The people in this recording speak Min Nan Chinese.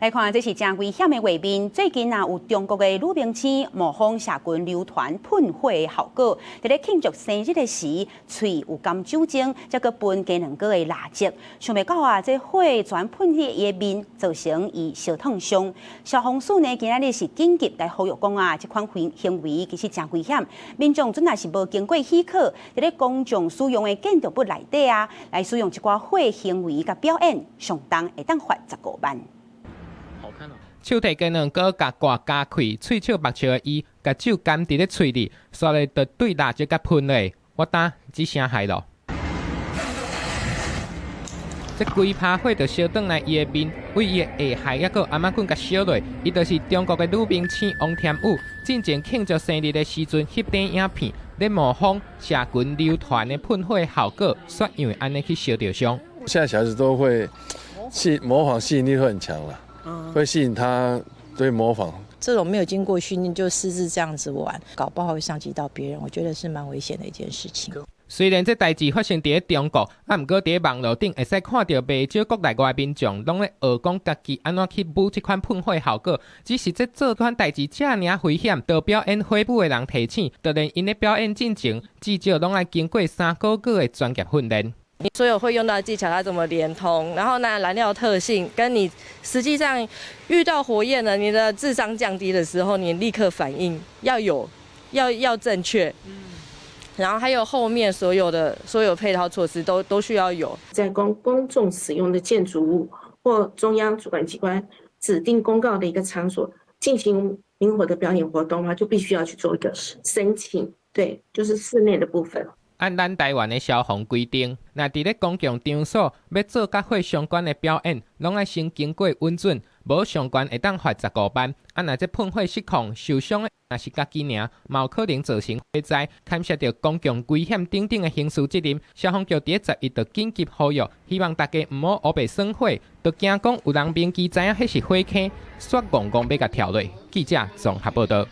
來看，這是誠危險的畫面。最近啊，有中國的女明星模仿社群流傳噴火的效果，佇咧慶祝生日的時，喙有含酒精，才閣噴雞卵糕的蠟燭。想袂到啊，這火全噴去伊的面，造成伊燒燙傷。消防署呢，今仔日是緊急來呼籲講啊，這款行為其實誠危險。民眾準若是無經過許可，佇咧公眾使用的建築物內底啊，來使用一寡火行為佮表演，上重會當罰15萬。手提雞卵糕共蓋咬開，喙笑目笑的伊，共酒含佇咧喙裡，煞咧就對蠟燭共噴落，我呾這聲害咯。這規趴火就燒轉來伊的面，對伊的下頦抑閣頷仔頸共燒落。伊就是中國的女明星王添羽，進前慶祝生日的時陣翕短影片，咧模仿社群流傳的噴火效果，煞因為按呢去燒著傷。現在小孩子都會吸模仿，吸引力會很強啦。會吸引他對模仿。這種沒有經過訓練就私自這樣子玩，搞不好會傷及到別人，我覺得是蠻危險的一件事情。雖然這代誌發生佇咧中國，啊，毋過佇咧網路頂會使看著袂少國內外民眾攏咧學講家己按怎去舞這款噴火效果。只是這做款代誌遮爾危險，著表演火舞的人提醒，就連𪜶咧表演進前，至少攏愛經過3個月的專業訓練。你所有會用到的技巧，它怎麼連通？然後呢，燃料特性跟你實際上遇到火焰了，你的智商降低的時候，你立刻反應要有，要正確。然後還有後面所有的所有配套措施都需要有。在公眾使用的建築物或中央主管機關指定公告的一個場所進行明火的表演活動的話，就必須要去做一個申請。對，就是室內的部分。按咱台灣的消防規定，若佇咧公共場所欲做佮火相關的表演，攏愛先經過允准，無上懸會當罰15萬。啊，若這噴火失控受傷的，若是家己爾，嘛有可能造成火災，牽涉著公共危險等等的刑事責任。消防局佇咧11就緊急呼籲，希望大家毋好烏白耍火，就驚講有人明知知影彼是火坑，煞戇戇欲共跳落。記者綜合報導。